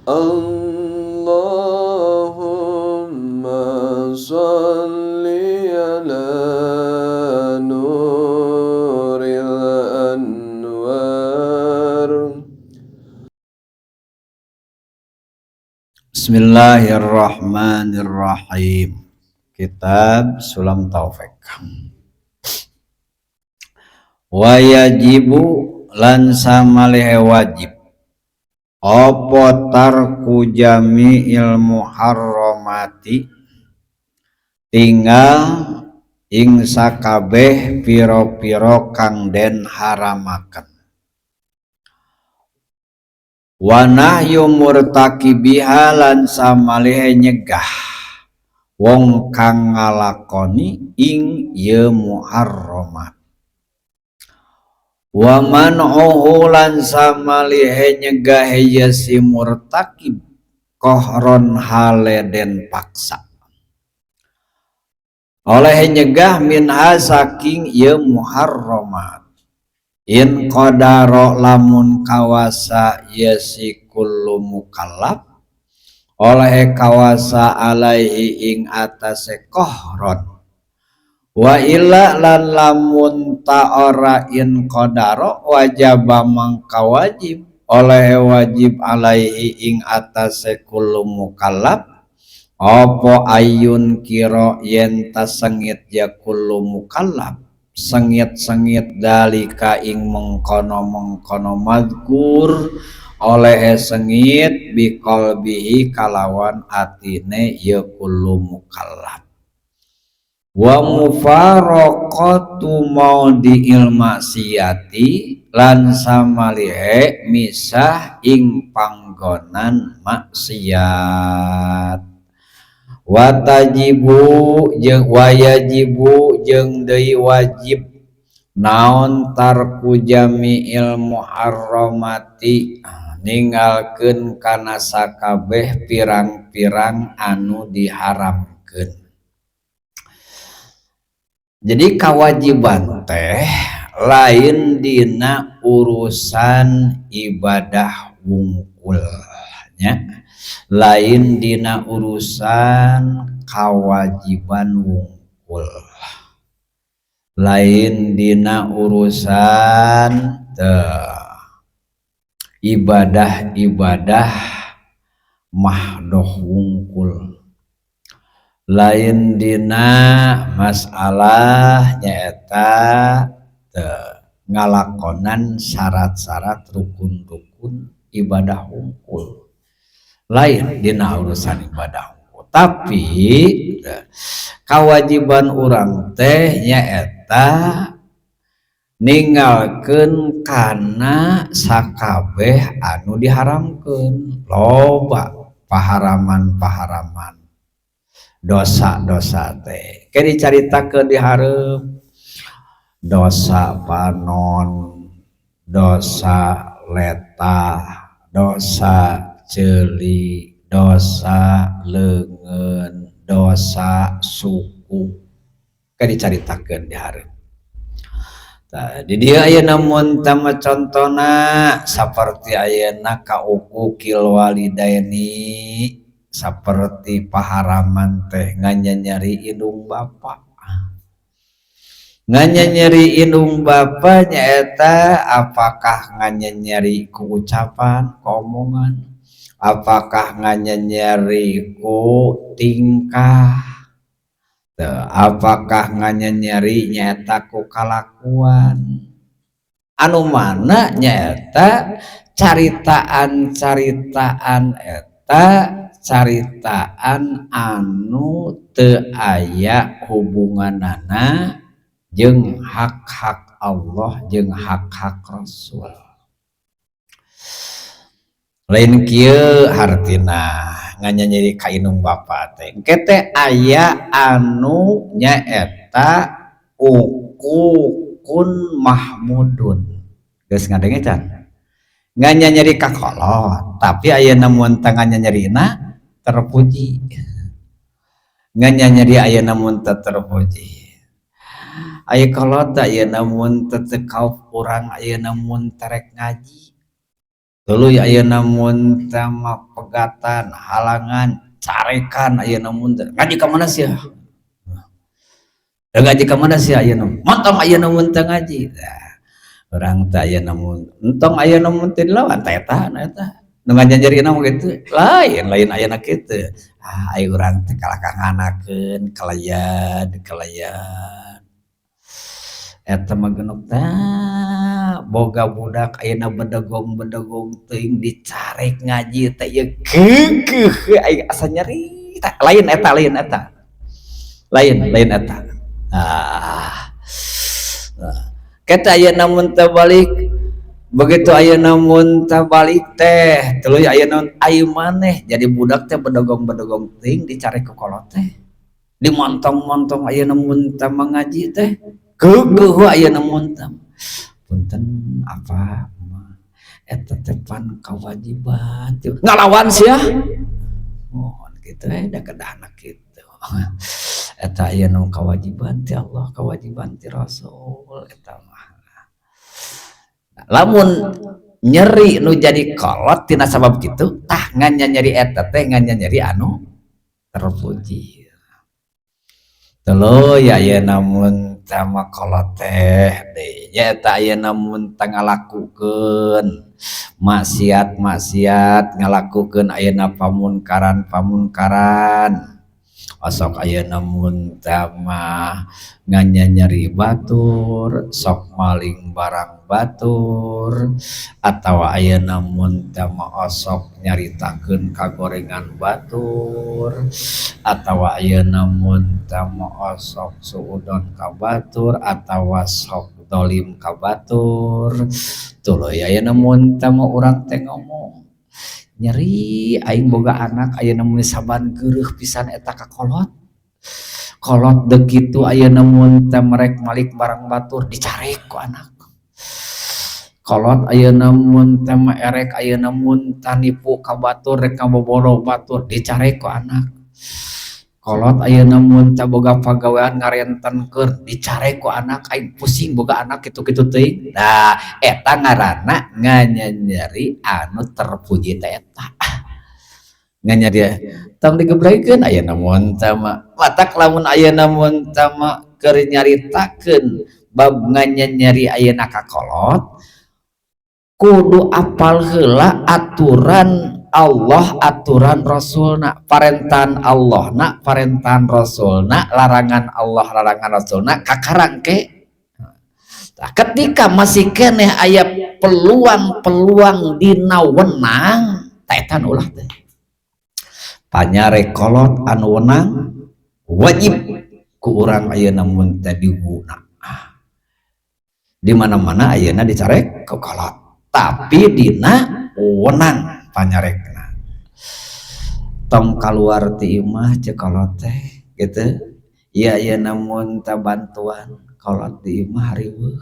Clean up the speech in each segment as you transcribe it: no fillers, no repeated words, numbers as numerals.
اللهم صل على نور الأنوار. Bismillahirrahmanirrahim. Kitab Sulam Taufik. Wa yajibu lan samalihe wajib apa tarku jami'il muharramati, tinggal ing sakabeh pira-pira kang den haramaken, wa nahyu murtakibiha lan samalihe nyegah wong kang ngalakoni ing ye muharramat, wa man'uhu lan samalihe nyegah ye si murtakib kohron hale den paksa oleh nyegah minha saking ye muharramat, in qadara lamun kawasa ye si kullu mukallaf oleh kawasa alaihi ing atase kohron, wa illa lan lamun ta ora in qadara wajaba mangka wajib oleh wajib alaihi ing atase kullu mukallaf apa ayun kira yen ta sengit ya kullu mukallaf sengit-sengit dalika ing mengkono-mengkono madkur oleh sengit biqalbihi kalawan atine ya kullu mukallaf, wa mufaraqatu maudhi'il maksiati lan samalihe misah ing panggonan maksiat, wa tajibu jeung wayajibu jeung deui wajib naon tarku jami'il muharramati, ninggalkeun kana sakabeh pirang-pirang anu diharamkeun. Jadi kewajiban teh lain dina urusan ibadah wungkul nya, lain dina urusan kewajiban wungkul, lain dina urusan ibadah-ibadah mahdoh wungkul, lain dina masalah nyaeta ngalakonan syarat-syarat rukun-rukun ibadah wungkul, lain dina urusan ibadah wungkul, tapi kewajiban urang teh nyaeta ninggalkeun kana sakabeh anu diharamkeun. Loba paharaman-paharaman dosa-dosa teh ke dicaritakeun di hareup, dosa panon, dosa letah, dosa ceuli, dosa leungeun, dosa suku, ke dicaritakeun di hareup. Tah di dieu ayeuna mun tama contona saperti ayeuna kauquqil walidaini, saperti paharaman teh nganyanyeri indung bapa. Nganyanyeri indung bapa nyaeta apakah nganyanyeri ku ucapan, ku omongan, apakah nganyanyeri ku tingkah, apakah nganyanyeri nyaeta ku kalakuan, anu mana nyaeta caritaan-caritaan eta caritaan anu teu aya hubunganana jeung hak-hak Allah jeung hak-hak Rasul. Lain kieu hartina nganyanyeri ka indung bapa teh engke teh aya anu nyaeta uququn mahmudun, geus ngadenge can? Nganyanyeri ka kolot tapi ayeuna mun teu nganyanyerina terpuji, nganyanyeri ayeuna mun teu terpuji. Aya kolot ayeuna mun teu kauf urang ayeuna mun terek ngaji. Tuluy ayeuna mun teh mah pegatan, halangan, carekan ayeuna mun teh. Ngaji ka mana sia? Ngaji ka mana sia ayeuna? Montong ayeuna mun teh ngaji. Nah, urang teh ayeuna mun entong ayeuna mun teh dilawan teh eta eta. Nu ngajanjerina mah kitu. Lain, lain ayeuna kitu. Ah, ai urang teh kalah ka nganakeun, kalayan, kalayan. Eta mah genep tah boga budak ayeuna bedegong-bedegong teuing dicarek ngaji teh ieu keukeuh aing asa nyeri tah. Lain eta, lain eta. Lain, lain eta. Ah. Nah, kita ayeuna mun teu balik, begitu ayeuna mun teu balik teh tuluy ayeuna ai maneh jadi budak teh bedegong-bedegong teuing dicarek ku kolot teh. Dimontong-montong ayeuna mun teu ngaji teh keukeuh ayeuna mun teh. Punten apa mah eta teh pan kewajiban ngalawan sia. Oh kitu we da kedahna kitu. Eta aya nu kewajiban ti Allah, kewajiban ti Rasul eta mah. Lamun nyeri nu jadi kolot tina sabab kitu tah ngan nyeri eta teh ngan nyeri anu terpuji. Tuluy ayeuna mun tama kolot teh deui nyaeta ayeuna mun teh ngalakukeun maksiat-maksiat, ngalakukeun ayeuna pamunkaran-pamunkaran. Osok ayeuna mun teh mah nganyanyeri batur, sok maling barang batur, atawa ayeuna mun teh mah osok nyaritakeun kagorengan batur, atawa ayeuna mun teh mah osok suudon ka batur, atawa sok dolim ka batur. Tuluy ayeuna mun teh mah urang teh ngomong nyeri aing boga anak ayeuna mun saban geureuh pisan eta ka kolot. Kolot deuk kitu ayeuna mun teh merek malik barang batur dicarek ku anak. Kolot ayeuna mun teh mah erek ayeuna mun tah nipu ka batur rek ngaboboro batur dicarek ku anak. Kolot ayeuna mun teh boga pagawean ngarentenkeun dicarek ku anak, aing pusing boga anak kitu-kitu teuing. Nah, eta ngaranna nganyanyeri anu terpuji teh eta. Nganyeri tong digebrekeun ayeuna mun teh mah. Matak lamun ayeuna mun teh mah keur nyaritakeun bab nganyanyeri ayeuna ka kolot, kudu apal heula aturan Allah, aturan Rasulna, parentahan Allahna, parentahan Rasulna, larangan Allah, larangan Rasulna, kakarang ke. Nah, ketika masih keneh aya peluang-peluang dina wenang, tah eta ulah teh. Panyare kolot anu wenang wajib ku urang ayeuna mun teh diguna. Di mana-mana ayeuna dicarek ku kolot, tapi dina wenang panyarekna. Tong kaluar ti imah ceuk kolot teh gitu. Ieu ayeuna mun teh bantuan kolot di imah riweuh.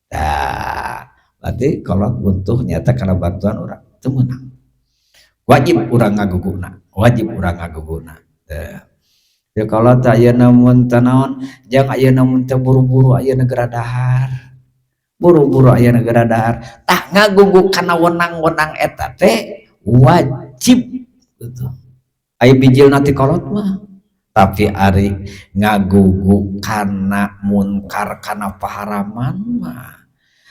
Tah, berarti kolot butuh nyata kana bantuan urang teu meunang. Wajib urang ngaguguna, wajib urang ngaguguna. Tah. Ya kolot ayeuna mun teh naon, jang ayeuna mun teh buru-buru ayeuna geura dahar. Buru-buru ayeuna geura dahar. Tah ngagugu kana wenang-wenang eta teh wajib gitu. Aya bijilna ti kolot mah. Tapi ari ngagugu kana munkar kana paharaman mah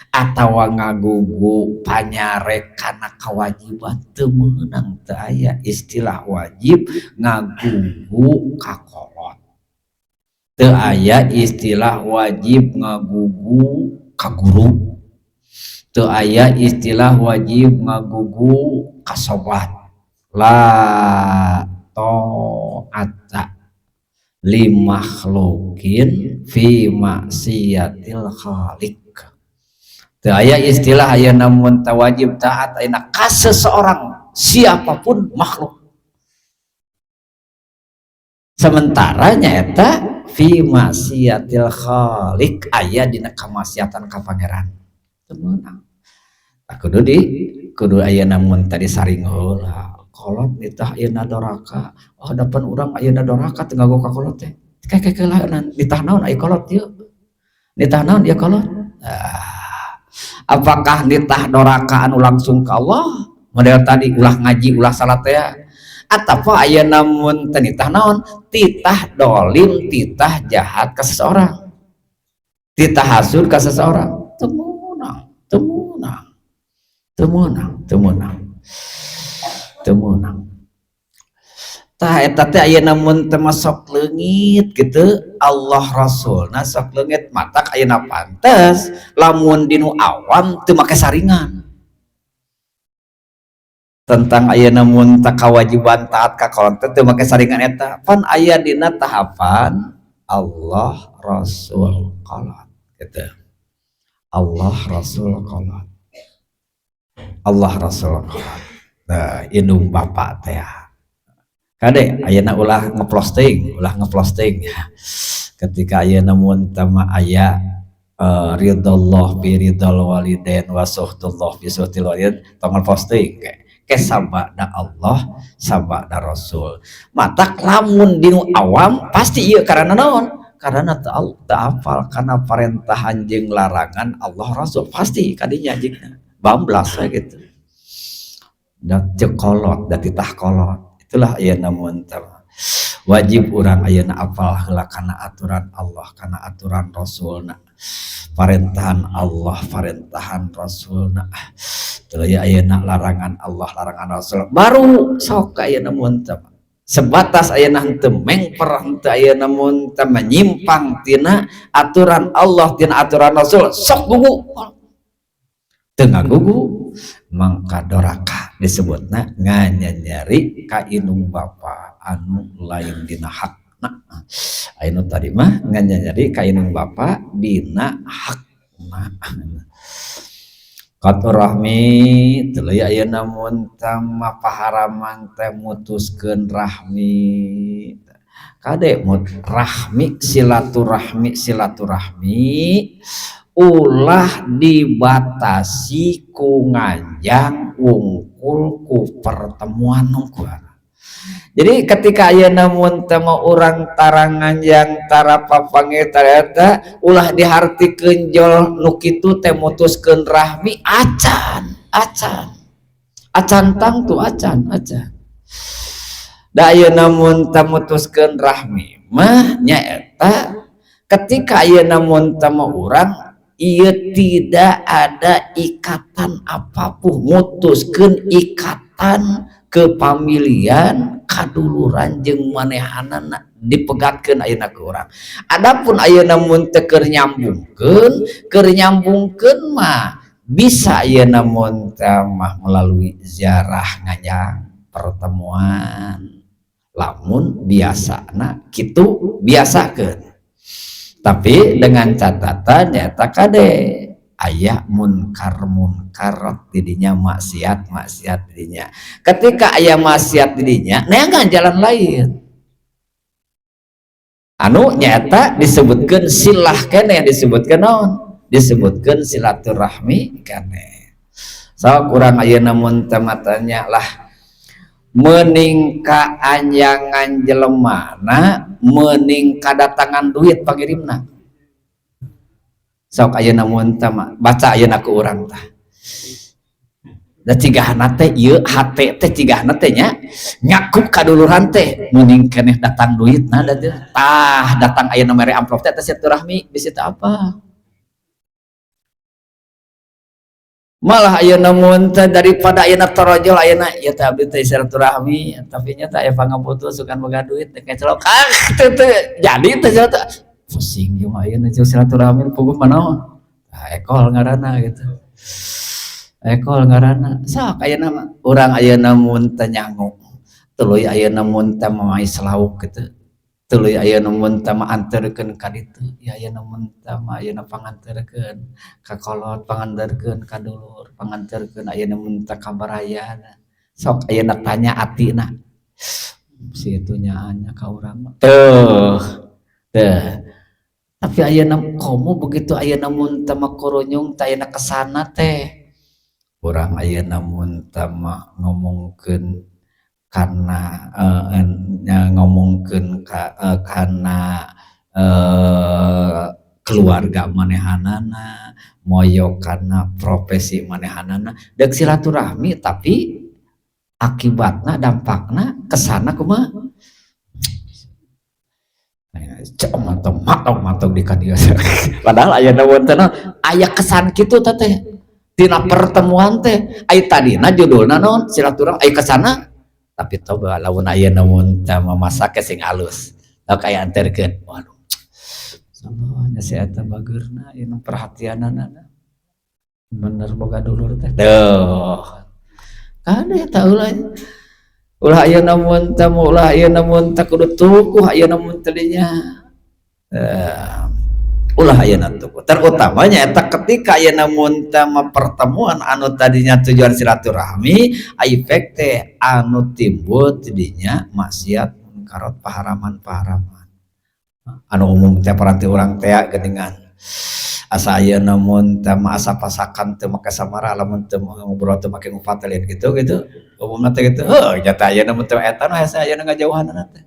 atawa ngagugu panyarek kana kewajiban teu meunang, teu aya istilah wajib ngagugu ka kolot. Teu aya istilah wajib ngagugu ka guru. Teu aya istilah wajib ngagugu ka sobat. La ta'ata li makhlukin fi maksiatil khaliq. Teu aya istilah ayeuna mun teu wajib taat ayeuna ka seseorang siapapun makhluk. Sementara nyaeta fi maksiatil khaliq aya dina kamaksiatan ka pangeran. Teu meunang. Tah kudu di kudu ayeuna mun tadi saring heula. Kolot nitah ayeuna doraka. Oh dapan urang ayeuna doraka teu ngago ka kolot teh. Keke lah nitah naon aya kolot ieu. Nitah naon ieu kolot? Ah. Apakah nitah doraka anu langsung ke Allah model tadi ulah ngaji ulah salat teh, atawa ayeuna mun teu nitah naon, titah dolim, titah jahat ke seseorang, titah hasud ke seseorang. Teu meunang, teu meunang, teu meunang, teu meunang, teu meunang. Tah eta teh ayeuna mun teu masuk leungit gitu Allah Rasulna sok leungit, matak ayeuna pantes lamun dinu awam teu make saringan tentang ayeuna mun teu kewajiban taat ka kolot teh, teu make saringan eta. Pan aya dina tahapan Allah, Rasul, kolot gitu. Allah, Rasul, kolot, Allah, Rasul, kolot. Nah, indung bapak teh kade ayeuna ulah ngeposting, ulah ngeposting ketika ayeuna mun tama aya ridallah fi ridal walidain wa suhtullah fi suhtil walidain, tong posting ke sabada Allah, sabada Rasul. Matak lamun dinu awam pasti ieu, karena naon? Karena teu apal karena perintah jeung larangan Allah Rasul, pasti kadinya jeung bamblas we gitu. Da ceuk kolot, da titah kolot. Itulah ayeuna mun wajib urang ayeuna apal heula kana aturan Allah, kana aturan Rasulna, parentahan Allah, parentahan Rasulna. Tuluy ayeuna larangan Allah, larangan Rasul, baru sok ayeuna mun sebatas ayeuna henteu mengper, henteu ayeuna mun menyimpang tina aturan Allah, tina aturan Rasul, sok gugu. Teu ngagugu mangka doraka, disebutna nganyanyeri ka indung bapa anu lain dina hakna. Anu tadi mah nganyanyeri ka indung bapa dina hakna. Qat'ur rahmi. Tuluy ayeuna mun tama paharaman teh mutuskeun rahmi. Kade mut rahmi, silaturahmi, silaturahmi ulah dibatasi ku nganjang wungkul, ku pertemuan wungkul. Jadi ketika ayeuna mun teh urang tara nganjang, tara papanggih, tara, ulah dihartikeun jol nu kitu teh mutuskeun rahmi. Acan, acan, acan tangtu, acan, acan. Da ayeuna mun teh mutuskeun rahmi mah nyaeta ketika ayeuna mun teh urang ieu tidak ada ikatan apapun, mutuskeun ikatan kepamilian, kaduluran jeung manehanana dipegatkeun ayeuna ke urang. Adapun ayeuna mun teu keur nyambungkeun, keur nyambungkeun mah bisa ayeuna mun teh mah melalui ziarah, nganjang, pertemuan, lamun biasana kitu biasakeun. Tapi dengan catatan nyata kade aya munkar munkarat didinya, maksiat maksiat didinya. Ketika aya maksiat didinya, neangan jalan lain anu nyata disebutkan silah kene, disebutkan naon, disebutkan silaturahmi kene. So kurang ayeuna mun matanya lah meningka anjangan jelemana, mening kadatangan duit pangirimna. Sok ayeuna mun baca ayeuna ku urang tah. Da cigahna teh ieu hate teh, cigahna teh nya nyakup kaduluran teh mending keneh datang duitna. Da tah datang ayeuna mere amplop teh, silaturahmi bisi teu apa. Malah ayeuna mun teh daripada ayeuna torojol ayeuna ieu teh abdi teh silaturahmi, tapi nya teh aya pangabutuh sugan boga duit teh kecelok, ah teu jadi teh pusing ieu mah. Ayeuna silaturahmi puguh mah naon? Tah ekol ngaranna gitu, ekol ngaranna. Sok ayeuna mah urang ayeuna mun teh nyangu, tuluy ayeuna mun teh mais lauk gitu, tuluy ayeuna mun teh mah anterkeun ka ditu ya. Ayeuna mun teh mah ayeuna panganterkeun ka kolot, panganterkeun ka dulur, panganterkeun ayeuna mun teh ka baraya. Sok ayeuna tanya atina si itu nyaanya ka urang mah teuh teuh. Tapi ayeuna komo begitu ayeuna mun teh mah kurunyung teh ayeuna kesana teh urang ayeuna mun teh mah ngomongkeun karena ngomongkeun ka, karena Keluarga manehanana, moyok kana profesi manehanana, dek silaturahmi, tapi akibatna, dampakna kesana kumaha? Cek mantap mantap mantap di kadieu. Padahal aya wonten, aya kesan kitu teh tina pertemuan teh. Aya tadina judulna naon? Silaturahmi. Aya kesana, tapi coba lamun aya namun teh masak sing alus, tah aya anterkeun, waduh, sama nya si eta bageurna ieu, perhatianana bener, boga dulur teh. Tuh kan eta, ulah ulah aya namun teh, ulah aya namun teh, kudu tukuh aya namun tadinya, ulah ayeuna tuh, terutamanya eta ketika ayeuna mun teh pertemuan anu tadinya tujuan silaturahmi, efek teh anu timbul tidinya maksiat, munkarat, paharaman-paharaman anu umum teh. Paranti urang teh geuningan, asa ayeuna mun teh asa pasakan teu make samara, lamun teu ngobrol teu make ngupat lain gitu gitu, umumna teh gitu. Heuh, nyata ayeuna mun teh eta nu hese ayeuna ngajauhanna teh.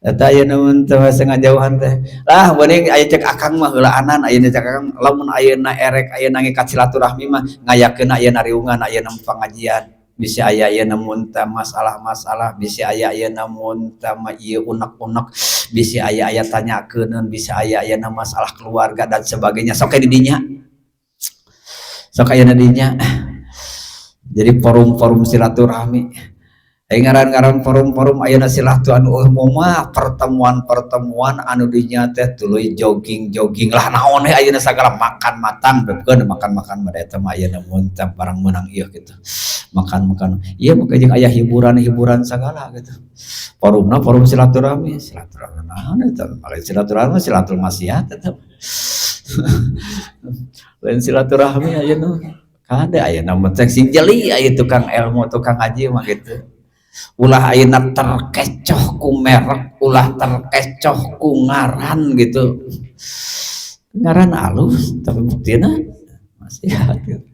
Eta ayeuna mun teu hese ngajauhan teh lah, mending aya cek akang mah heulaanan. Ayeuna cek akang, lamun ayeuna erek ayeuna ngikat silaturahmi mah, ngayakeun ayeuna riungan, ayeuna pangajian, bisa aya ayeuna mun teh masalah-masalah, bisa aya ayeuna mun teh mah ieu unek-unek, bisa aya aya tanyakeun, bisa aya ayeuna masalah keluarga dan sebagainya. Sok di dinya, sok ayeuna dinya jadi forum-forum silaturahmi. Ai ngaran-ngaran forum-forum ayeuna silaturahmi anu umum mah pertemuan-pertemuan anu dinya teh tuluy jogging-jogging lah, naon we ayeuna sagala, makan matang bebeun, makan-makan mah eta mah ayeuna mun teh barang meunang ieu gitu. Makan-makan ieu mah jeung aya hiburan-hiburan sagala gitu. Forumna forum silaturahmi, silaturahmi naon eta? Lain silaturahmi, silatul maksiat eta. Lain silaturahmi ayeuna. Kade ayeuna mah teh sing jeli aya tukang ilmu, tukang ngaji mah gitu. Ulah ayeuna terkecoh ku merek, ulah terkecoh ku ngaran gitu. Ngaran alus tapi buktina maksiat gitu.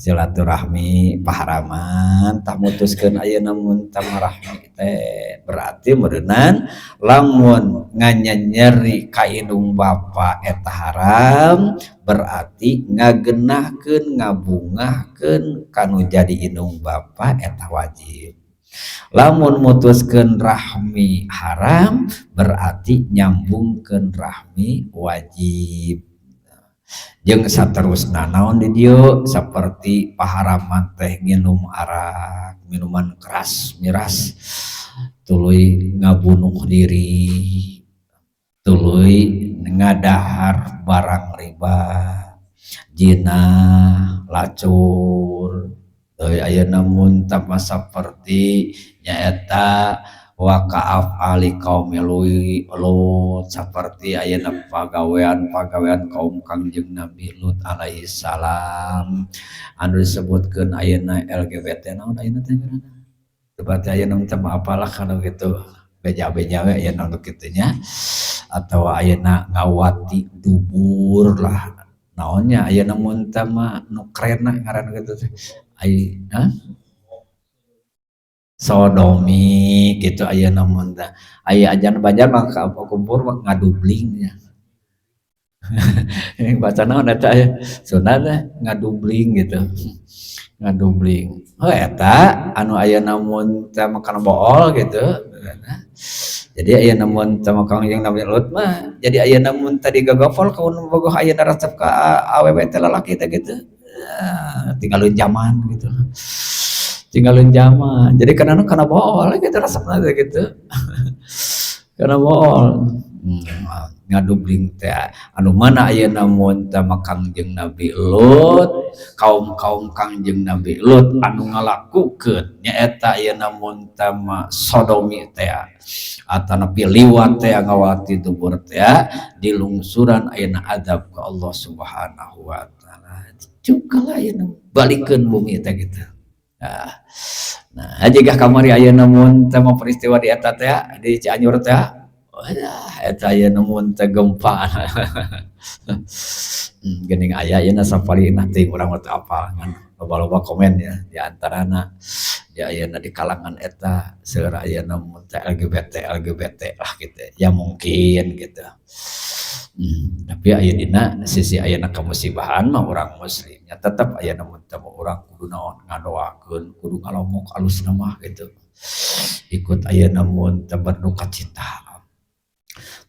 Silaturahmi paharaman, tah mutuskeun ayeuna mun rahmi teh berarti meureunan lamun nganyanyeri ka indung bapa eta haram, berarti ngagenahkeun, ngabungahkeun kanu jadi indung bapa eta wajib. Lamun mutuskeun rahmi haram, berarti nyambungkeun rahmi wajib. Jeung saterusna naon di dieu, seperti paharaman teh nginum arak, minuman keras, miras, tuluy ngabunuh diri, tuluy ngadahar barang riba, zina, lacur. Deui ayeuna mun tah saperti nyaeta wa ka'af'ali qaumi Lut, saperti ayeuna pagawean-pagawean kaum Kangjeng Nabi Lut alaihi salam anu disebutkeun ayeuna LGBT, naon ayeuna teh ngaranna, berarti ayeuna teh apalah kalau gitu, beja-beja we ayeuna nu kitu nya, atawa ayeuna ngawati dubur lah, naonnya ayeuna mun teh mah nu kerenna ngaranna kitu teh ai, hah? Sodomi gitu ayeuna mun teh. Aya ajan Banjar mah kumpul mah ngadubling nya. Baca naon eta aya Sunda teh ngadubling gitu, ngadubling. Oh, eta anu ayeuna mun teh mah kana bool gitu. Jadi ayeuna mun teh mah Kangjeng Nabi Lut mah jadi ayeuna mun tadi gagafol kaun bogoh ayeuna resep ka awewe teh, lalaki teh gitu. Tinggalin zaman gitu. Tinggalin zaman. Jadi karena kana bool gitu resepna teh gitu. Kana bool. Ngadubling teh anu mana ayeuna mun teh mah Kangjeng Nabi Lut, kaum-kaum Kangjeng Nabi Lut anu ngalakukeun nyaeta ayeuna mun teh mah sodomi teh atanapi liwat teh, ngawati dubur teh, dilungsuran ayeuna azab ke Allah Subhanahu wa taala. Cukalah ayeuna balikeun bumi teh gitu. Nah, jiga kamari ayeuna mun teh mah peristiwa di eta teh, di Cianjur teh. Wah, eta ayeuna mun teh gempa. Geuning aya ayeuna saparina teuing, urang mah teu apal, ngan loba-loba komen ya di antarana di ayeuna di kalangan eta seueur ayeuna mun teh LGBT LGBT lah gitu ya, mungkin gitu. Tapi aya dina sisi ayeuna kamusibahan mah urang muslimnya tetep aya mun teu urang kudu naon ngadoakeun, kudu ngalomok alusna mah gitu. Ikut ayeuna mun teu berduka cita.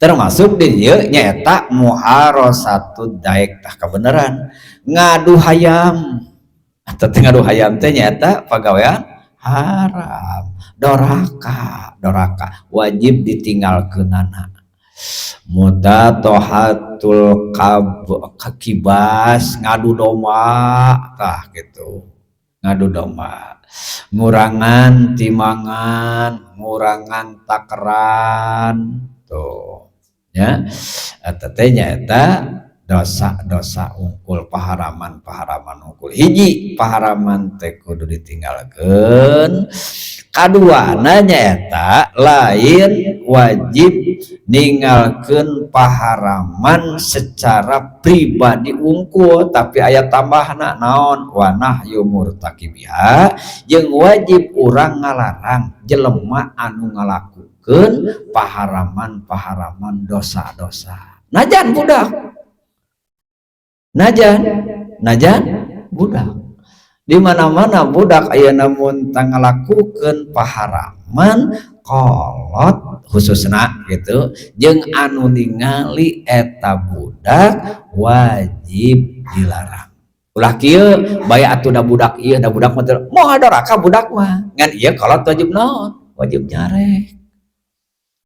Termasuk di dieu nyaeta muharosatu daek, tah kabeneran ngadu hayam atau teh ngadu hayam teh nyaeta pagawean haram, doraka, doraka wajib ditinggalkeunana. Mudatohatul kab kibas, ngadu domba tah gitu, ngadu domba, ngurangan timbangan, ngurangan takeran tuh ya, eta teh nyaeta dosa-dosa unggul, paharaman-paharaman unggul. Hiji paharaman teh kudu ditinggalkeun, kaduana nyaeta lain wajib ninggalkeun paharaman secara pribadi unggul, tapi aya tambahna naon, wa nahyu murtakibiha, jeung wajib urang ngalarang jelema anu ngalakukeun paharaman-paharaman, dosa-dosa, najan budak, najan najan budak. Di mana-mana budak ayeuna mun ngalakukeun paharaman, kolot khususna gitu jeung anu ningali eta budak wajib dilarang. Ulah kieu bae atuh, da budak ieu, da budak mah moal doraka, budak mah ngan ieu kolot wajib naon, wajib nyarek.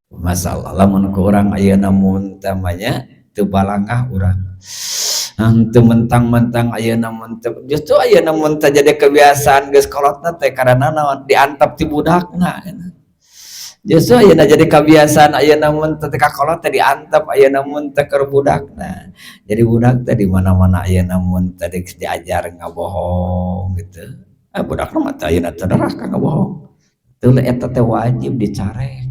Masalah lamun ku urang ayeuna mun tamanya teu balangah urang teu mentang-mentang ayeuna mun teu, justru ayeuna mun teh jadi kebiasaan geus kolotna teh karena naon, diantep ti budakna. Justru ayeuna jadi kebiasaan ayeuna mun teh ka kolot teh diantep ayeuna mun teh keur budakna. Jadi budak teh di mana-mana ayeuna mun teh diajar ngabohong gitu, ah budakna mah teh ayeuna teh doraka ngabohong. Teu, eta teh wajib dicarek.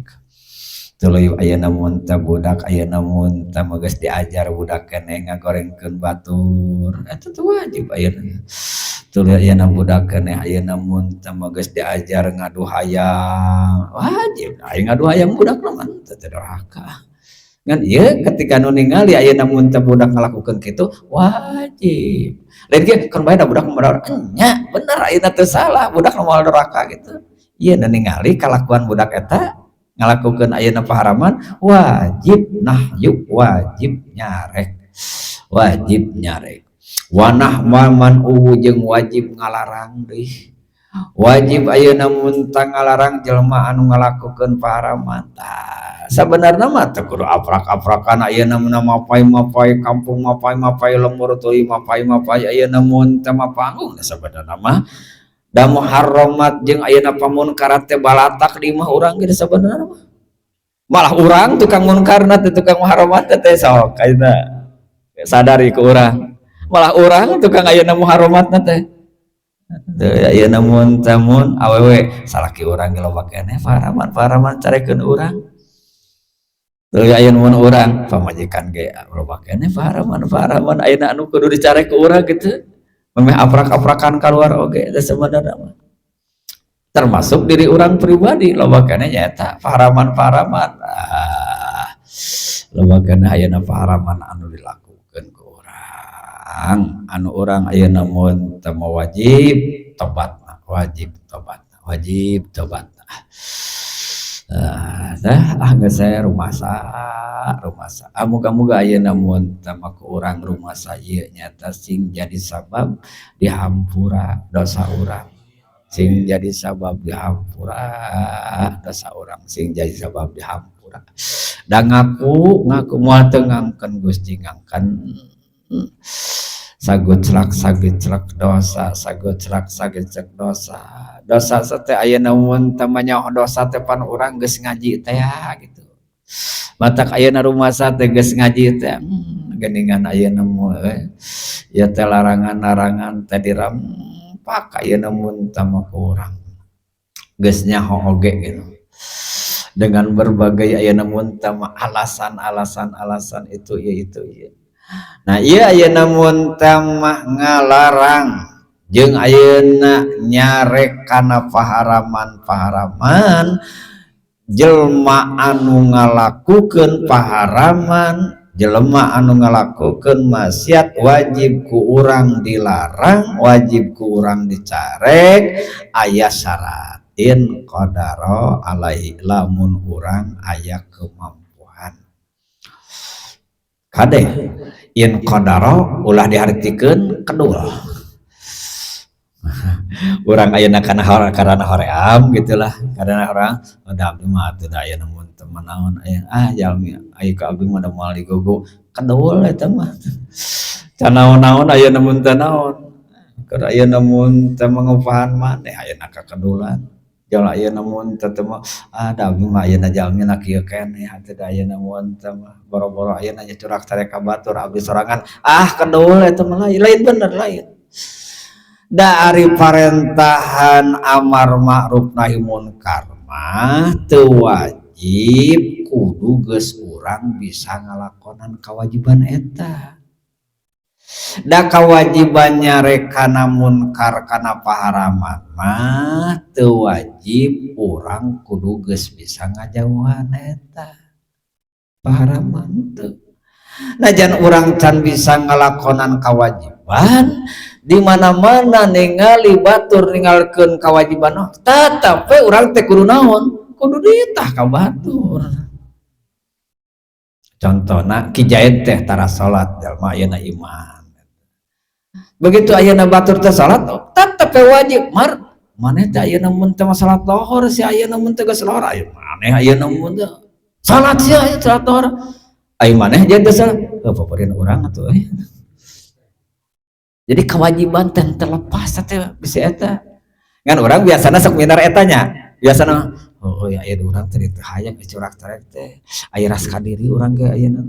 Tuluy ayeuna mun teh budak ayeuna mun teh geus diajar budak keneh ngagorengkeun batur, eta teh wajib ayeuna. Tuluy ayeuna budak keneh ayeuna mun teh geus diajar ngadu hayam, wajib aya ngadu hayam budak mah teu doraka. Ngan ieu ketika nu ningali ayeuna mun teh budak ngalakukeun kitu wajib. Lain kieu kan bae da budak mah nya bener, ayeuna teu salah budak moal doraka gitu. Ieu nu ningali kalakuan budak eta ngalakukeun ayeuna paharaman wajib nahyu, wajib nyarek, wajib nyarek. Wanah man uwu jeung wajib ngalarang deui, wajib ayeuna mun ngalarang jelema anu ngalakukeun paharaman. Tah sabenerna mah teu kudu aprak-aprakan ayeuna mun mapay-mapay kampung, mapay-mapay lembur, tuluy mapay-mapay ayeuna mun teh mapanggung. Sabenerna mah da muharramat jeung ayeuna pamunkarat teh balatak di imah urang ge. Sabenerna mah malah urang tukang munkarna teh, tukang muharramat teh. Sok ayeuna sadari ke urang, malah urang tukang ayeuna muharramatna teh. Ayeuna mun tamun awewe salaki urang ge loba keneh paharaman, paharaman carekeun urang. Tuluy ayeuna mun urang pamajikan ge loba keneh paharaman, paharaman ayeuna anu kudu dicarek ku urang gitu, memeh aprak-aprakan keluar oge. Teh sebenarnya mah termasuk diri urang pribadi loba keneh nyaeta paharaman-paharaman, ah loba keneh ayeuna paharaman anu dilakukeun ku urang, anu urang ayeuna mun teu wajib tobat, wajib tobat, wajib tobat. Ah, dah ah geus saya rumasa rumasa. Ah, muga-muga ayeuna mun teu ku urang rumasa ieu nyata sing jadi sabab dihampura dosa urang, sing jadi sabab dihampura dosa urang, sing jadi sabab dihampura. Da ngaku ngaku moal teu ngangkeun Gusti ngangkeun saguclak saguclak dosa, saguclak saguclak dosa. Dosa teh ayeuna mun teu manyaho dosa teh pan urang geus ngaji teh ya gitu. Matak ayeuna rumasa teh geus ngaji teh, geuningan ayeuna mah ya teh larangan-larangan teh dirampak ayeuna mun teu mah ku urang geus nyaho oge gitu. Dengan berbagai ayeuna mun teu mah alasan-alasan, alasan itu ya itu ya. Nah, ieu ayeuna mun teu mah ngalarang jeung ayeuna nyarek kana paharaman-paharaman jelma anu ngalakukeun paharaman. Jelema anu ngalakukeun maksiat wajib ku urang dilarang, wajib ku urang dicarek, aya syarat in qadara alaihi, lamun urang aya kemampuan. Kade, in qadara ulah dihartikeun kedul. Urang ayeuna kana karana hoream gitulah, karena orang da abdi mah atuh da aya mun teu naon aya ah jalmi aya ka abdi mah da moal digogo. Kedul eta mah. Can naon-naon ayeuna mun teu naon. Keur ayeuna mun teu mangupahan maneh ayeuna kakedulan. Jol ayeuna mun teu mah ah da abdi mah ayeuna jalmina kieu keneh atuh da ayeuna mun teu mah boro-boro ayeuna nya curak carek ka batur abdi sorangan, ah kedul eta mah lain, lain bener lain. Dari parentahan amar ma'ruf nahi munkar mah teu wajib kudu geus urang bisa ngalakonan kewajiban eta. Da kewajiban nyarek kana munkar kana paharaman mah teu wajib urang kudu geus bisa ngajauhan eta paharaman teu. Najan urang can bisa ngalakonan kewajiban, di mana-mana ningali batur ninggalkeun kewajiban tetep we urang teh kudu naon, kudu ditah ka batur. Contohna Ki Zaid teh tara salat, jalma ayeuna iman. Begitu ayeuna batur teh salat tetep we wajib mar maneh teh ayeuna mun teh salat lohor si ayeuna mun teh geus lohor aya maneh ayeuna mun teh salat sia aya salat lohor aya maneh jeung teh salat heuh paparin urang atuh euy. Jadi kewajiban teh terlepas teh bisa eta. Ngan urang biasana sok minar eta nya. Biasana oh ya aya urang teh teu hayang curak carek teh. Aya ras kadiri urang ge ayeuna.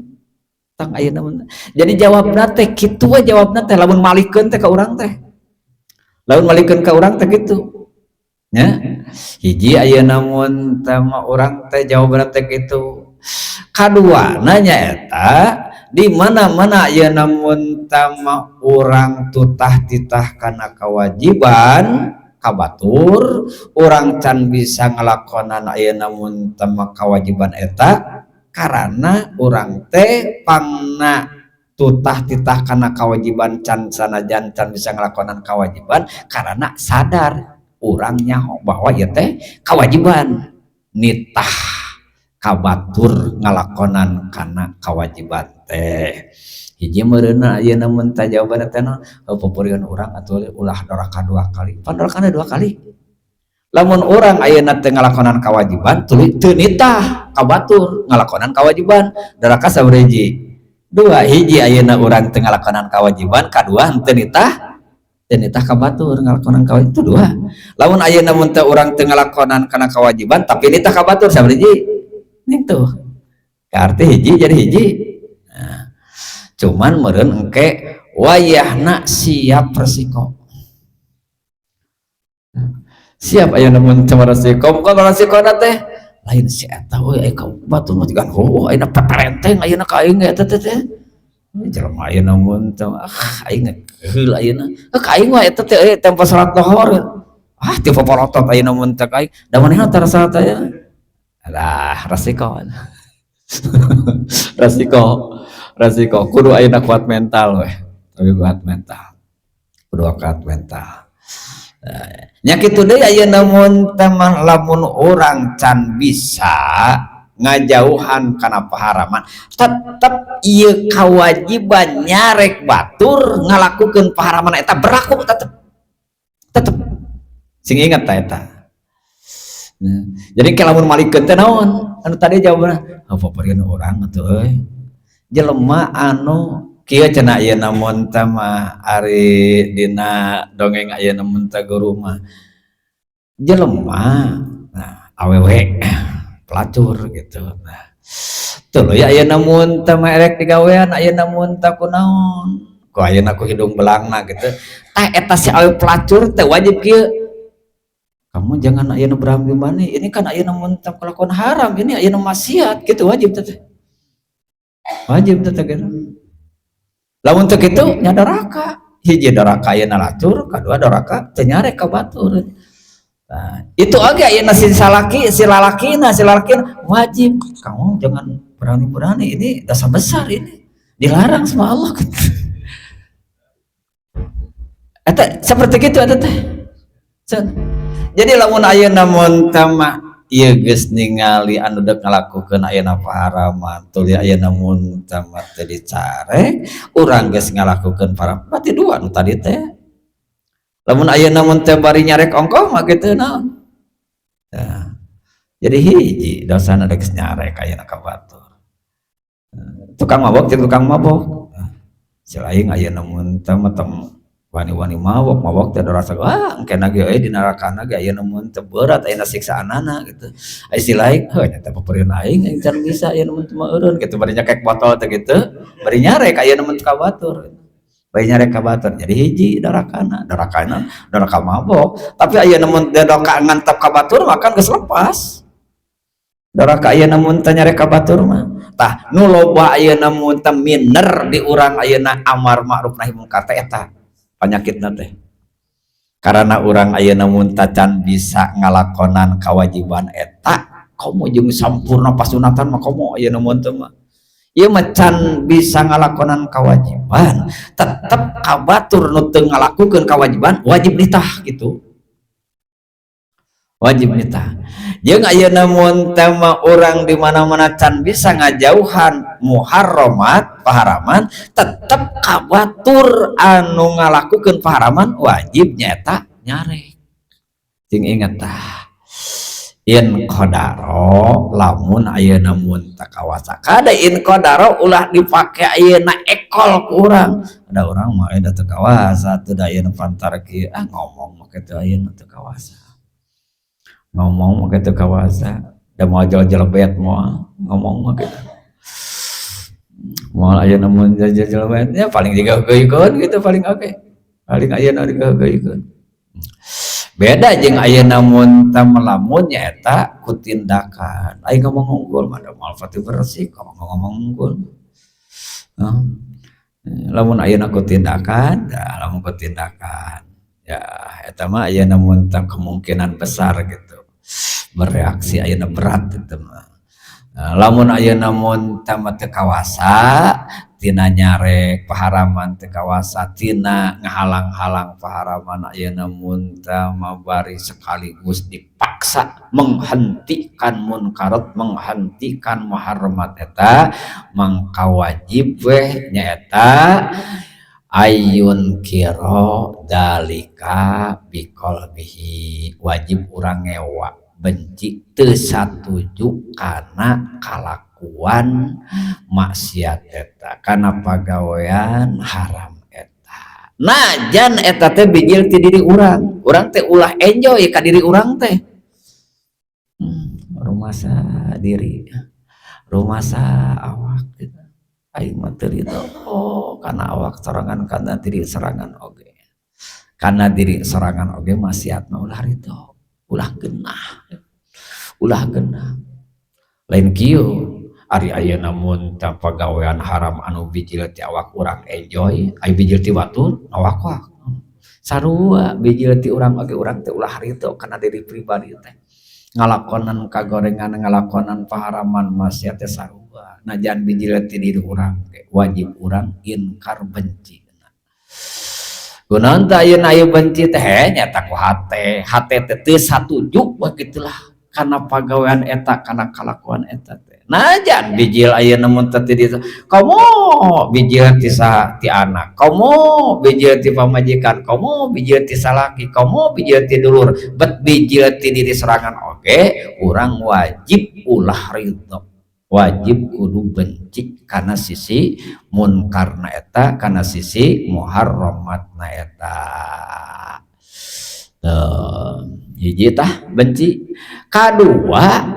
Tang ayeuna mun. Jadi jawabna teh kitu we, jawabna teh lamun malikeun teh ka urang teh. Lamun malikeun ka urang teh kitu. Nya. Hiji ayeuna mun teh mah urang teh jawabna teh kitu. Kaduana nyaeta di mana-mana ayeuna mun tama urang tutah titah kana kewajiban ka batur, urang can bisa ngalakonan ayeuna mun tama kewajiban eta karena urang teh pangna tutah titah kana kewajiban can sanajan can bisa ngalakonan kewajiban karena sadar urang nyaho bahwa ieu teh kewajiban nitah ka batur ngalakonan kana kewajiban teh. Hiji meureunna ayeuna mun teh jawabanna teh naon, pupurian urang atuh ulah doraka dua kali, pan dorakana dua kali. Lamun urang ayeuna teh ngalakonan kewajiban tuluy teu nitah ka batur ngalakonan kewajiban, doraka sabaraha hiji? Dua. Hiji ayeuna urang teu ngalakonan kewajiban, kadua teu nitah, teu nitah ka batur ngalakonan kewajiban, itu dua. Lamun ayeuna mun teh urang teu ngalakonan kana kewajiban tapi nitah ka batur sabaraha hiji? Itu arti hiji jadi hiji. Nah, cuman meureun engke wayahna siap resiko, siap ayeuna mun teu resiko. Bukan resiko teh lain si eta we, aya ka batur mah jiga heueuh ayeuna peperenteng ayeuna ka aing eta teh teh jelema ayeuna mun teh ah aing keheul ayeuna ka aing mah eta teh euy tempo salat lohor ah ti poporotot ayeuna mun teh ka aing da manehna tara salat aya. Alah, resiko. Resiko, resiko. Kudu ayeuna kuat mental weh. Tapi kuat mental. Kudu kuat mental. Nah, nya kitu deui ayeuna mun teh mah lamun urang can bisa ngajauhan kana paharaman, tetep ieu kewajiban nyarek batur ngalakukeun paharaman eta berlaku tetep. Tetep. Sing inget ta eta. Nah, jadi kalau lamun malikeun teh naon? Anu tadi jawabanna, oh, paparieun urang atuh euy. Jelema anu kieu cenah ayeuna mun teh mah ari dina dongeng ayeuna mun teh guru mah. Jelema nah awewe pelacur gitu. Nah, tuluy ayeuna mun teh mah erek digawean ayeuna mun teh kunaon? Ku ayeuna ku hidung belangna gitu. Tah eta si awewe pelacur teh wajib kieu. Kamu jangan ayeuna berani, ini kan ayeuna mun teh kelakuan haram, ini ayeuna maksiat gitu wajib teh. Wajib teh gitu. Lamun teu kitu nya doraka. Hiji doraka ayeuna lacur, kadua doraka teu nyarek ka batur. Nah, itu oge ayeuna si salaki, si lalakina wajib kamu jangan berani-berani, ini dosa besar ini. Dilarang sama Allah gitu. Eta seperti gitu eta teh. Jadi lamun ayeuna mun tama ieu geus ningali anu dek ngalakukeun ayeuna paharaman, tuluy ayeuna mun tama teu dicarek, urang geus ngalakukeun paharam, berarti dua nu tadi teh. Lamun ayeuna mun teu bari nyarek ongkoh mah kitu naon? Nah, jadi hiji dosana geus nyarek ayeuna ka batur. Tukang mabok jeung tukang mabok. Selain ayeuna mun teu mah wani-wani mabok, mabok teh rasa wah engke ge euy di nerakana ge ayeuna mun teu berat ayeuna siksaanana gitu. Aya si lain heuh nya teh papeurieun aing, aing can bisa ayeuna mun teu mah eureun gitu, bari nyekek botol teh gitu, bari nyarek ayeuna mun ka batur. Bari nyarek ka batur jadi hiji dorakana, dorakana doraka mabok. Tapi ayeuna mun doka ngantep ka batur mah kan geus lepas. Doraka ayeuna mun teu nyarek ka batur mah. Tah nu loba ayeuna mun teu minder di urang ayeuna amar ma'ruf nahi mungkar teh eta panyakitna teh. Karena urang ayeuna mun tacan bisa ngalakonan kewajiban eta, komo jeung sampurna pasunatan mah komo ayeuna mun teu mah. Ieu mah can bisa ngalakonan kewajiban, tetep ka batur nu teu ngalakukeun kewajiban wajib nitah gitu. Wajib nitah. Jeung ayeuna mun teh mah urang di mana-mana can bisa ngajauhan muharramat paharaman, tetep ka batur anu ngalakukeun paharaman wajib nyaeta nyarek. Cing inget tah. In qadaro lamun ayeuna mun teu kawasa. Kade in qadaro ulah dipake ayeuna ekol ku urang. Ada urang mah ayeuna teu kawasa teu da ayeuna pantar kieu, ah ngomong mah kitu ayeuna teu kawasa. Ngomong mah kitu kawasa, da moal jelebet moal ngomong mah kitu. Moal ayeuna mun jelebet ya paling digeugeuikeun gitu paling oge. Paling ayeuna digeugeuikeun. Beda jeung ayeuna mun teu melamun nyaeta ku tindakan. Aing ngomong unggul mah da moal pati bersih ngomong unggul. Lamun ayeuna ku tindakan, da lamun ku tindakan ya eta mah ayeuna mun teu kemungkinan besar gitu bereaksi ayeuna berat gitu mah. Nah, lamun ayeuna mun teu mah teu kawasa tina nyarek paharaman teu kawasa tina ngahalang-halang paharaman ayeuna mun teu mah bari sekaligus dipaksa menghentikan munkarat, menghentikan muharramat eta mangka wajib weh nyaeta ayun kiro dalika biqalbihi, wajib urang ngewa benci teu satuju kana kalakuan maksiat eta, kana pagawean haram eta. Najan eta teh bijil ti diri urang, urang teh ulah enjoy ka diri urang teh. Rumasa diri, rumasa awak gitu. Aing mah teu ridho, oh kana awak sorangan, kana diri sorangan oge. Kana diri sorangan oge maksiat mah ulah ridho, ulah genah. Ulah genah. Lain kieu ari ayeuna mun teh pagawean haram anu bijil ti awak urang enjoy, ari bijil ti batur awak. Sarua bijil ti urang oge, urang teh ulah ridho kana diri pribadi teh. Ngalakonan kagorengan, ngalakonan paharaman maksiat teh sarua. Najan bijil ti diri urang ge wajib urang inkar benci. Kunaon teh ayeuna aya benci teh nyata ku hate, hate teh teu satuju wah gitulah kana pagawean eta, kana kalakuan eta teh. Najan bijil ayeuna mun teh ti ditu, komo bijil ti saha, ti anak, komo bijil ti pamajikan, komo bijil ti salaki, komo bijil ti dulur, bet bijil ti diri sorangan oge urang wajib ulah ridho. Wajib kudu benci kana sisi munkarna eta, kana sisi muharramatna eta. Tuh, hiji tah benci. Kadua,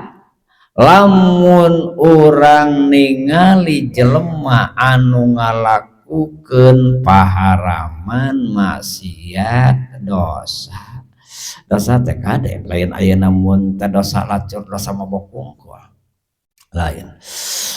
lamun urang ningali jelema anu ngalakukeun paharaman maksiat dosa. Dosa teh kade lain ayeuna mun teh dosa lacur, dosa mabok wungkul. Lain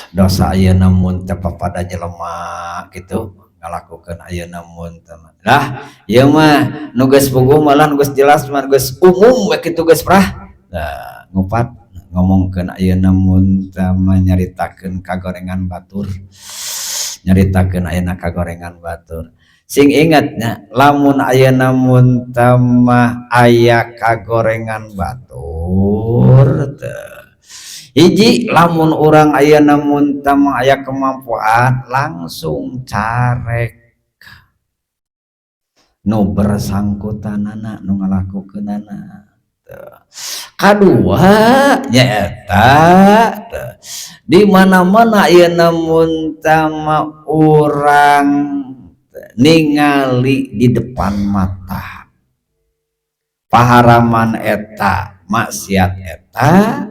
dosa ayeuna mun teh papada jelema kitu ngalakukeun ayeuna mun teh lah ieu mah nu geus puguh malah nu geus jelas mah geus umum we kitu geus prah. Nah, ngupat ngomongkeun ayeuna mun teh nyaritakeun kagorengan batur. Nyaritakeun ayeuna kagorengan batur. Sing ingatnya, lamun ayeuna mun mah aya kagorengan batur teu. Hiji, lamun urang ayeuna mun mah aya kemampuan, langsung carek nu bersangkutanana, nu ngalakukeunana. Kadua nyaeta di mana-mana ayeuna mun mah urang ningali di depan mata paharaman eta, maksiat eta,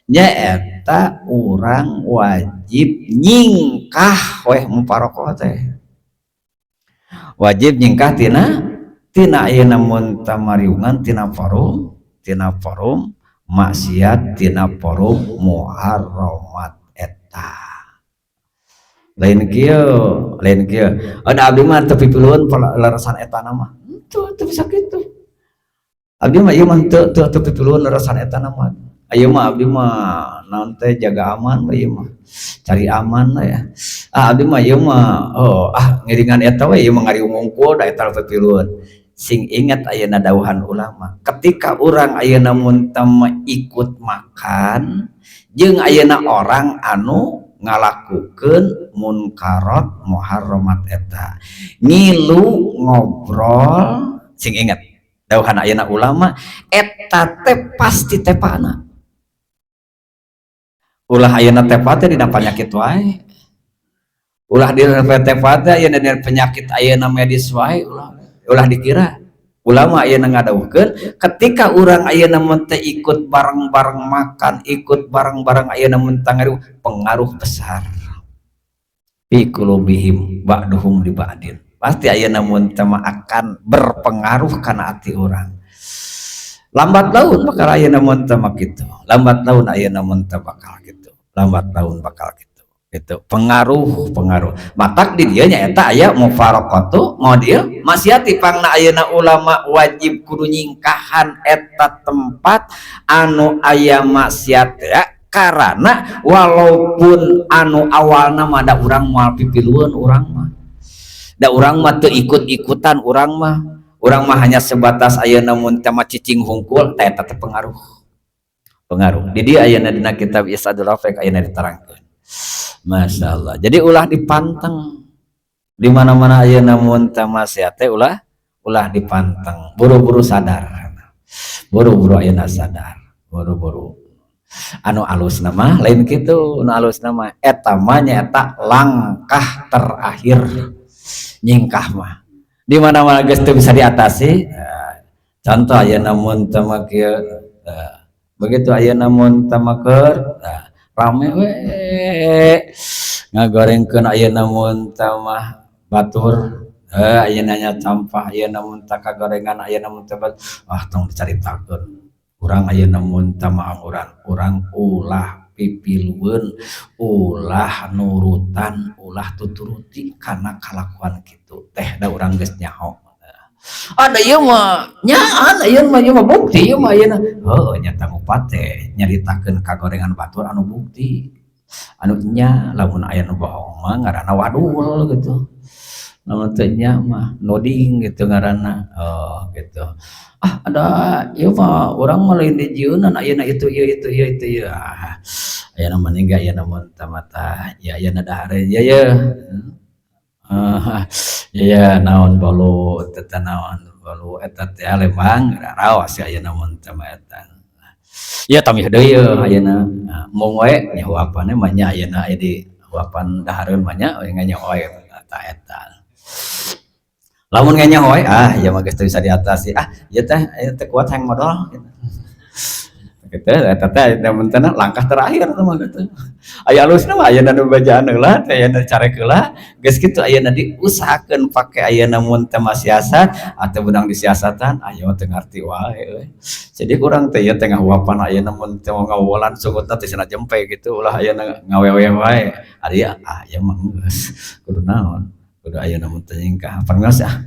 nyaeta urang wajib nyingkah weh. Mufaroqoh teh wajib nyingkah tina ayeuna mun tamariungan tina forum maksiat, tina forum muharramat eta. Lain kieu, lain kieu, ada abdi mah teu pipilueun lerasan eta nama, teu teu bisa kitu. Abdi mah ieu mah teu teu teu pipilueun lerasan eta nama. Ayeuna mah abdi mah naon teh, jaga aman we, ieu mah cari aman lah ya. Ah, abdi mah ieu mah, oh, ah, ngiringan eta we, ieu mah ngariung ngungkul da eta pipilueun. Sing ingat ayeuna dawuhan ulama, ketika urang ayeuna mun ikut makan jeung ayeuna orang anu ngalakukeun munkarat muharramat eta, ngilu ngobrol, sing ingat dawuhan ayeuna ulama, eta teh pasti tepana. Ulah ayeuna tepa teh dina penyakit wae, ulah dina tepa teh ayeuna dina penyakit ayeuna medis wae, ulah ulah dikira. Ulama ayeuna ngadawuhkeun, ketika urang ayeuna mun teh ikut bareng-bareng makan, ikut bareng-bareng ayeuna mun pengaruh besar, fi qulubihim ba'duhum li ba'din, pasti ayeuna mun teh akan berpengaruh kana hati urang. Lambat laun bakal ayeuna mun teh kitu, lambat laun ayeuna mun teh bakal kitu, lambat laun bakal kitu. Itu pengaruh, pengaruh. Matak di dieu nyaeta aya mufaraqatu mau dia maksiati. Pangna ayeuna ulama wajib kudu nyingkahan eta tempat anu aya maksiat ya, karena walaupun anu awalna mah da urang moal pipilueun, urang mah da urang mah teu ikut-ikutan, urang mah hanya sebatas ayeuna mun teh cicing hungkul, teh eta teh pengaruh, pengaruh. Di dieu ayeuna dina kitab Isadul Rafiq ayeuna diterangkeun. Masya Allah. Jadi ulah dipanteng di mana-mana ayeuna mun teh maksiat teh, ulah ulah dipanteng, buru-buru sadar, buru-buru ayeuna sadar, buru-buru. Anu alus nama lain kitu, anu alus nama eta mah nyaeta langkah terakhir nyingkah mah di mana-mana geus teu bisa diatasi. Nah, contoh ayeuna mun teh mah kieu, begitu ayeuna mun teh mah keur, nah, rame we ngagorengkeun ayeuna mun teh mah batur, ayeuna nya sampah ayeuna mun teh kagorengan ayeuna mun teh, ah, tong dicaritakeun. Urang ayeuna mun teh mah urang ulah pipilueun, ulah nurutan, ulah tuturuti kana kalakuan kitu teh, da urang geus nyaho. Ada ieu mah nyaan, ieu mah, ieu mah bukti, ieu mah ayeuna heuh nyata ngupat teh nyaritakeun kagorengan batur anu bukti anu nya. Lamun aya nu bohong mah ngaranna wadul gitu, lamun teu nya mah nuding gitu ngaranna. Oh gitu, ah, ada ieu mah urang mah lain dijieunnan ayeuna itu ieu itu ieu itu ieu. Ah, ayeuna mah ningga ayeuna mun mata ya ayeuna dahareun ye ye, ah ya, naon bolu teh, naon bolu eta teh Lembang raos ya ayeuna mun teh eta ya tamih deui ye ayeuna mung we nya huapanna mah nya ayeuna aya di huapan dahareun mah nya nganyaho we eta eta. Lamun nganyaho we, ah, ieu mah geus teu bisa diatasi, ah, ieu teh ieu teh kuat hayang modal gitu. Gitu eta teh langkah terakhir mah gitu. Aya alusna mah ayeuna nu bejaan heula teh, ayeuna carek heula geus kitu, ayeuna diusahakeun pake ayeuna mun teh siasat atau beunang disiasatan, aya teu ngarti wae euy. Jadi urang teh ieu teh ngahuapan ayeuna mun teh ngawolan sungutna teh cenah jempe gitu, ulah ayeuna ngawewe wae. Ari ah, ieu mah geus kudu naon, kudu ayeuna mun teh nyingkah permios ah.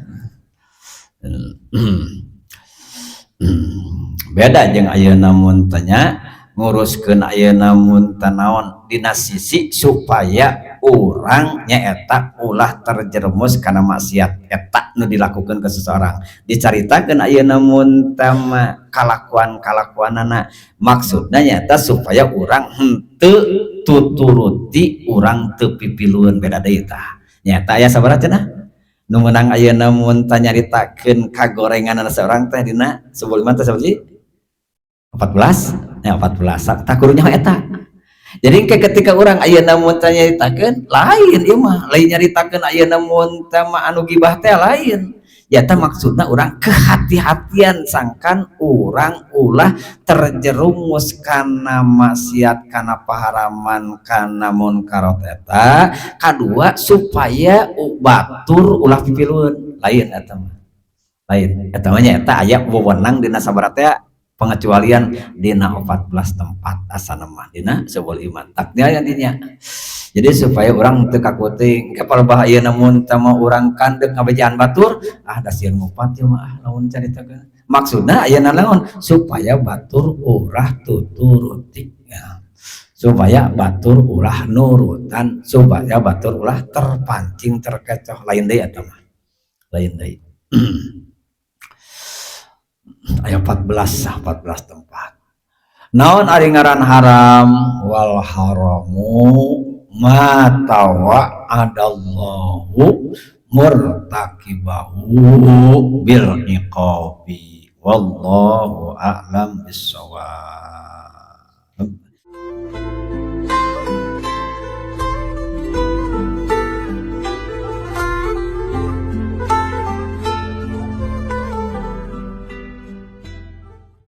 Beda jeung ayeuna mun teh nya nguruskeun ayeuna mun teh naon dina sisi supaya Urang nyaeta ulah terjerumus karena maksiat eta nu dilakukan ke seseorang. Dicaritakeun ayeuna mun tama kalakuan-kalakuanana, maksudna nyaeta supaya urang henteu tuturuti, urang teu pipilueun. Beda deui tah. Nyaeta aya sabaraha cenah nu meunang ayeuna mun nyaritakeun kagorengan seorang teh dina Subul Iman teh sabaraha? 14 ya, 14. Tak kudu nyaho eta. Jadi ketika urang ayeuna mun nyaritakeun, lain ieu mah, lain nyaritakeun ayeuna mun mah anu gibah teh, lain ya. Tah, maksudna urang kehati-hatian sangkan urang ulah terjerumus kana maksiat, kana paharaman, kana munkarat eta. Kadua, supaya batur ulah pipilueun. Lain eta mah, lain eta mah. Nya eta aya wewenang dina sabaraha teh pengecualian dina 14 tempat asana mah dina Subul Iman taknya yang dinya. Jadi supaya urang teu kakuting kepala bahaya. Namun tama urang kandek ngabejaan batur, ah, da sieun ngupat ya mah. Ah, lamun caritakeun maksudna ayeuna naon? Supaya batur ulah tuturuti ya, supaya batur ulah nurutan, supaya batur ulah terpancing, terkecoh. Lain deui eta mah, lain deui. Aya 14, 14 tempat. Naon ari ngaran haram? Wal haramu ma tawa'adallahu murtakibahu bil iqabi, wallahu a'lam bissawab.